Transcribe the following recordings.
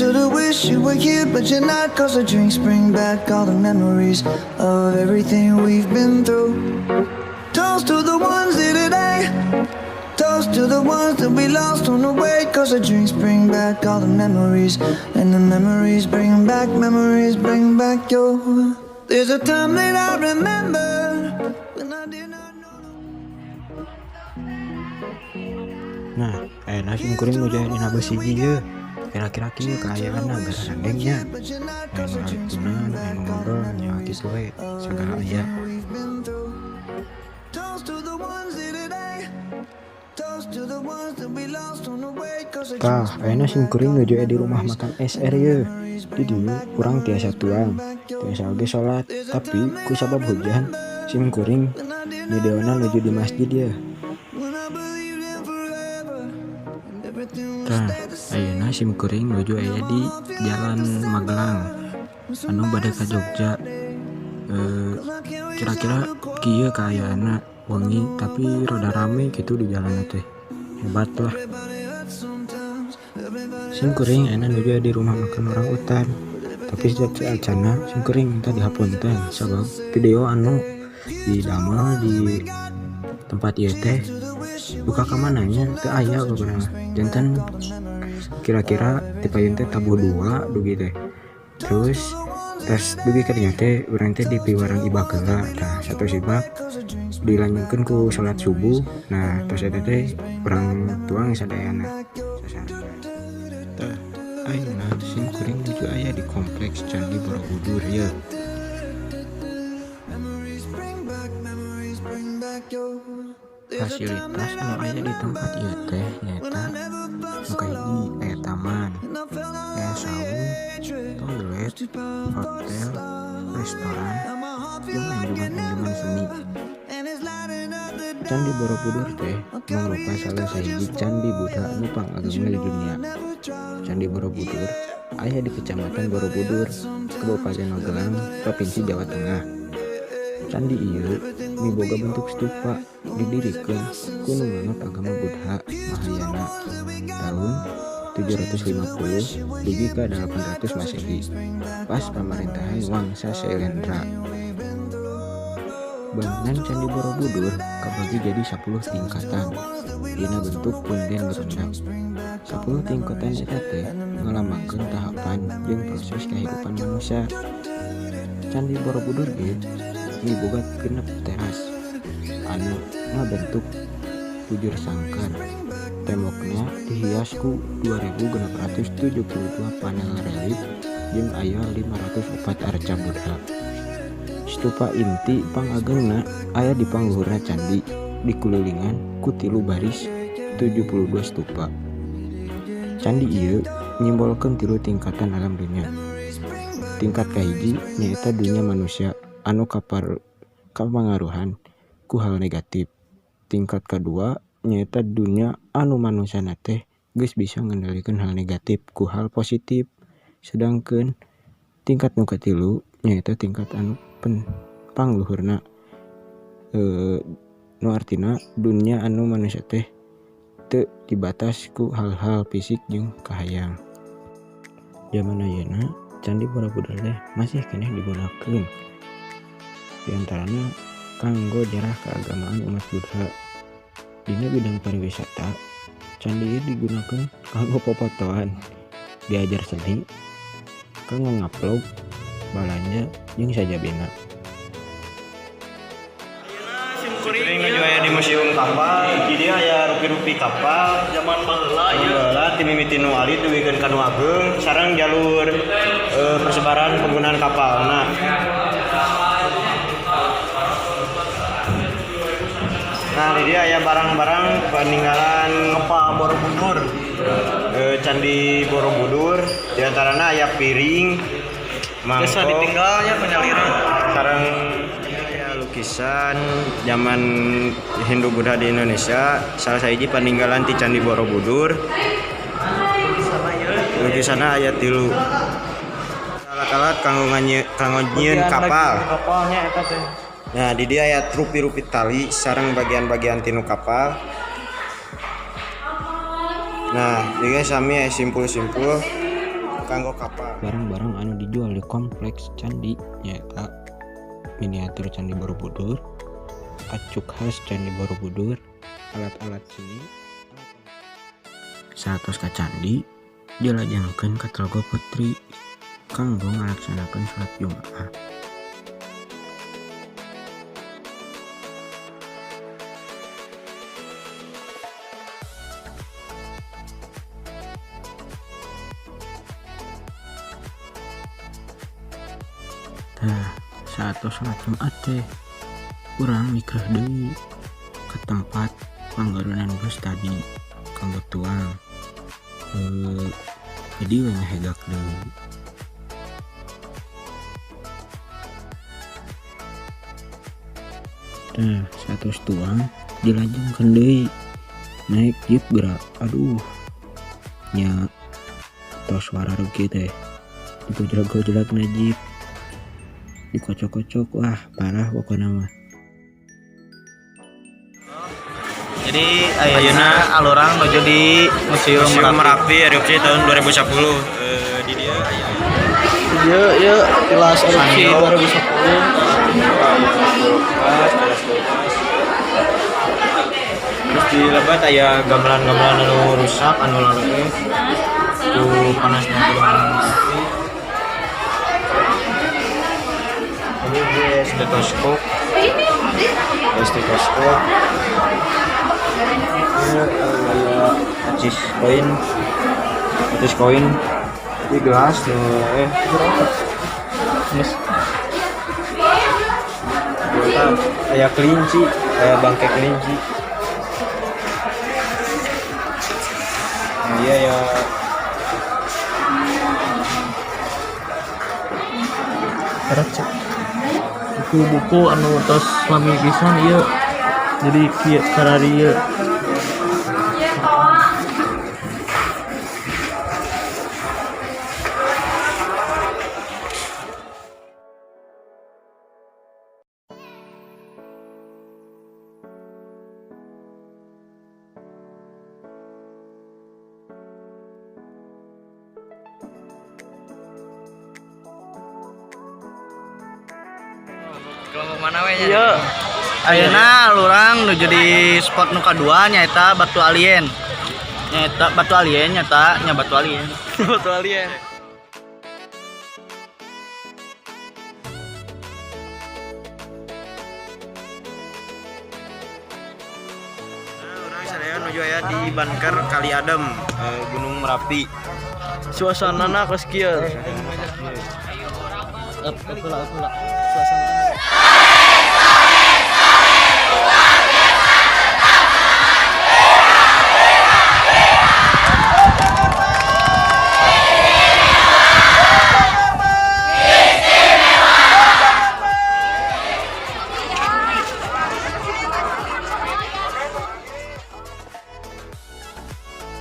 To the wish you were here, but you're not. 'Cause the drinks bring back all the memories of everything we've been through. Toast to the ones here today. Toast to the ones that we lost on the way. 'Cause the drinks bring back all the memories. And the memories bring back your. There's a time that I remember when I did not know. Nah, ayeuna sim kuring nuju aya dina bus hiji ye. Kira-kira kieu kaayaanna garandeng nya. Aya nu altunan, aya nu ngobrol nya kitu we, sagala aya. Toast to the ones here today. Toast to the ones that we lost on the way. 'Cause the Tah, ayeuna sim kuring nuju aya di rumah makan SR ye. Di dieu urang tiasa tuang, tiasa oge salat, tapi ku sabab hujan sim kuring videona nuju di masjid ye. When I believed in forever and everything Tah, ayeuna sim kuring nuju aya di Jalan Magelang anu bade ka Jogja. Kira-kira kieu kaayaanna, wengi tapi rada rame gitu di jalan teh. Hebat lah. Sim kuring ayeuna nuju aya di rumah makan Orang Utan. Tapi saacanna sim kuring minta dihapunten sabab video anu didamel di tempat ieu teh duka ka mana nya, teu aya pokona. Janten kira-kira ti payun teh tabuh dua dugi teh. Terus tos dugi ka dinya teh urang teh dipiwarang ibak heula. Tah, satos ibak dilanjutkeun ku salat Subuh. Nah, tos eta teh urang tuang sadayana sasarengan. Tah, ayeuna sim kuring nuju aya di kompleks Candi Borobudur ye. Memories bring back your. Fasilitas anu aya di tempat ieu teh nyaeta nu kahiji aya taman, aya saung, toilet, hotel, restoran, jeung anjungan-anjungan seni. Candi Borobudur teh mangrupa salah sahiji candi Buddha anu pangageungna di dunia. Candi Borobudur aya di Kecamatan Borobudur, Kabupaten Magelang, Provinsi Jawa Tengah. Candi ieu miboga bentuk stupa, didirikeun ku nu nganut agama Buddha Mahayana tahun 750 dugi ka 800 Masehi pas pamarentahan Wangsa Sailendra. Bangunan Candi Borobudur kabagi jadi 10 tingkatan dina bentuk punden berendap. 10 tingkatan eta teh ngalambangkeun tahapan jeung proses kahirupan manusia. Candi Borobudur ge miboga 6 teras anu ngabentuk bujur sangkar. Tembokna dihias ku 2672 panel relief jeung aya 504 arca Buddha. Stupa inti pangageungna aya di pangluhurna candi, dikulilingan ku tilu baris 72 stupa. Candi ieu nyimbolkeun tilu tingkatan alam dunya. Tingkat kahiji nyaeta dunya manusia anu kapangaruhan ku hal negatif. Tingkat kadua nyaeta dunya anu manusana teh geus bisa ngendalikeun hal negatif ku hal positif. Sedangkeun tingkat nu katilu nyaeta tingkat anu pangluhurna, nu artina dunya anu manusia teh teu dibatas ku hal-hal fisik jeung kahayang. Jaman ayeuna Candi Borobudur teh masih keneh digunakeun, diantarana kanggo jarah keagamaan umat Buddha. Dina bidang pariwisata, candi ieu digunakeun kanggo popotoan, diajar seni, kanggo ngavlog, balanja jeung sajabina. Kuring nuju aya di Museum Kapal, di dieu aya rupi-rupi kapal zaman baheula ieu. Baheula ti mimiti nu alit dugikeun ka nu ageung sareng jalur persebaran penggunaan kapal. Nah, di dieu aya barang-barang peninggalan kapal Borobudur. Candi Borobudur, di antarana aya piring, mangkok, Desa ditinggalnya penyaliran. Sareng aya lukisan zaman Hindu Buddha di Indonesia, salah sahiji peninggalan ti Candi Borobudur. Lukisanna aya 3. Alat-alat kanggo nyieun kapal. Kapalnya eta teh. Nah, di dieu aya rupi-rupi tali sareng bagian-bagian tinu kapal. Nah, di dieu sami aya simpul-simpul. Kanggo kapal. Barang-barang anu dijual di kompleks candi nyaeta miniatur Candi Borobudur, acuk khas Candi Borobudur, alat-alat seni. Saatos ka candi dilajengkeun ka Telaga Putri kanggo ngalaksanakeun salat Jumaah. Tah, saatos salat Jumat teh urang mikreuh deui ke tempat panggarunan bus tadi kanggo tuang. Jadi we ngahegak deui. Tah, saatos tuang dilajengkeun deui naik jeep geura. Aduh, nya tos warareg kieu teh digojlog-gojlog na jeep, dikocok-kocok, wah parah pokona mah. Jadi ayeuna alurang nuju di Museum Museum Merapi. Merapi erupsi tahun 2010. Di dieu aya Ieu ieu tilas erupsi Sanyo. 2010. Kulkas, teras kulkas. Terus di lebat aya gamelan-gamelan anu rusak anu laleuh ku panasna gunung api. Ini dia stetoskop. Stetoskop. Ini aya acis koin. Acis koin. Ini gelas nu Yes. aya kelinci, aya bangke kelinci. Nah, iya ya. Buku-buku anu tos lami pisan ieu. Jadi kieu kararieu. Kelompok mana we nya? Ieu ayeuna alurang nuju di spot nu kadua nyaeta Batu Alien. Nyaeta Batu Alien nyaeta nya Batu Alien. Batu Alien. Nah, urang sadaya nuju aya di Banker Kali Adem, Gunung Merapi. Suasanana kos kieu. Suasana.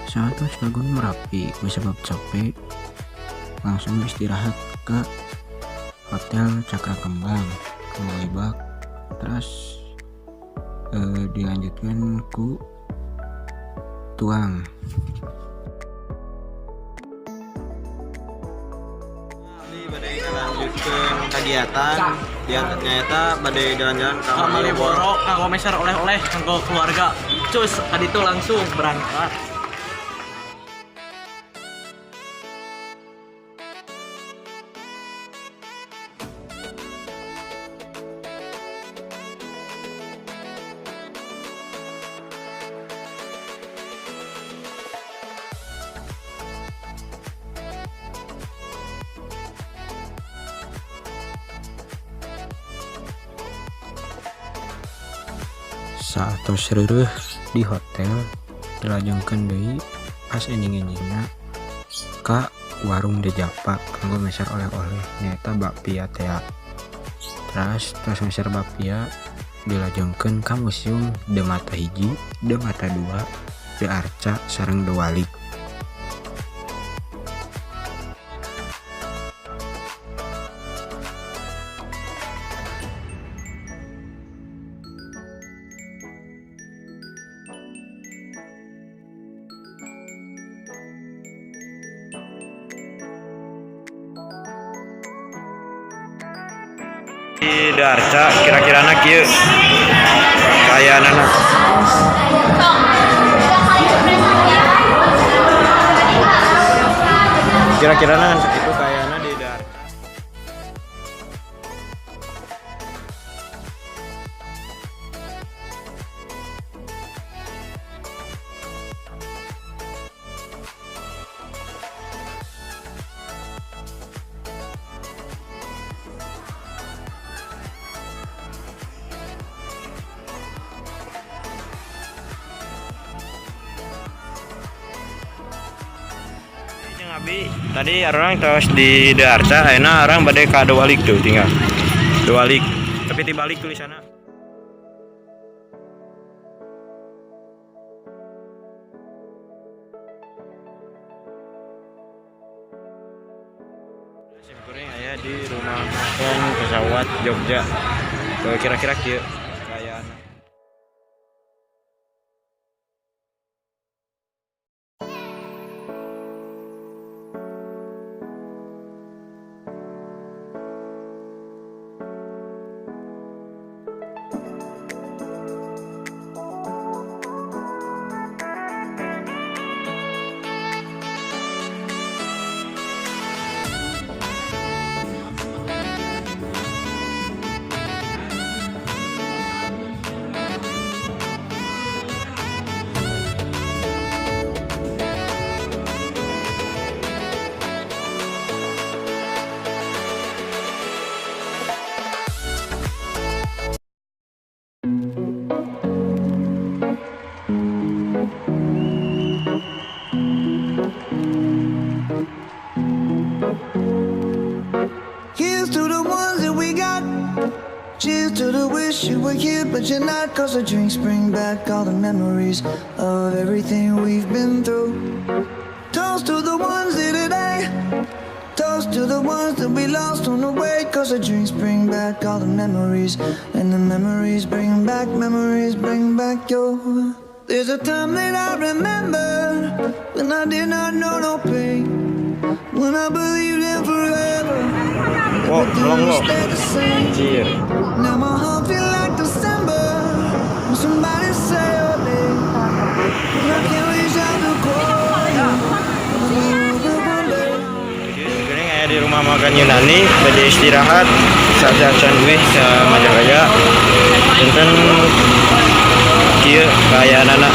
Saatos ka Gunung Merapi kusabab capek langsung istirahat ke Hotel Cakra Kembang kanggo ibak, terus dilanjutkan ku tuang. Abdi bade ngalanjutkeun kegiatan di nyaeta bade jalan-jalan ka Ka Malioboro kanggo meser oleh-oleh kanggo keluarga. Cus, kaditu langsung berangkat. Saatos reureuh di hotel dilajengkeun deui pas enjing-enjingna ka warung De Japa kanggo meser oleh-oleh nyaeta bakpia tea. Terus tos meser bakpia dilajengkeun ka Museum De Mata Hiji, De Mata Dua, De Arca sareng De Walik. Di The Arca kira-kirana kieu kaayaanana. Kira-kirana ngan sakitu kaayaanna di The Arca. Jeung abi tadi urang tos di The Arca, ayeuna urang bade ka Dewalik tuh, tinggal Dewalik tapi dibalik tulisanna. Simkuring aya di rumah makan pesawat Jogja. Tuh, kira-kira kieu kaayaan. Here's to the ones that we got. Cheers to the wish you were here, but you're not. 'Cause the drinks bring back all the memories of everything we've been through. Toast to the ones here today. Toast to the ones that we lost on the way. 'Cause the drinks bring back all the memories. And the memories bring back your. There's a time that I remember when I did not know no pain. When I believed in forever. Wow, Everything long would walk. stay the same. Anjir. Now my heart feel like December when somebody say your name. And I can't reach out to call you. But one day. Ini aya di rumah makan Yunani, bade istirahat saat acan duit ke Majalaya. Janten kieu kaayaanana.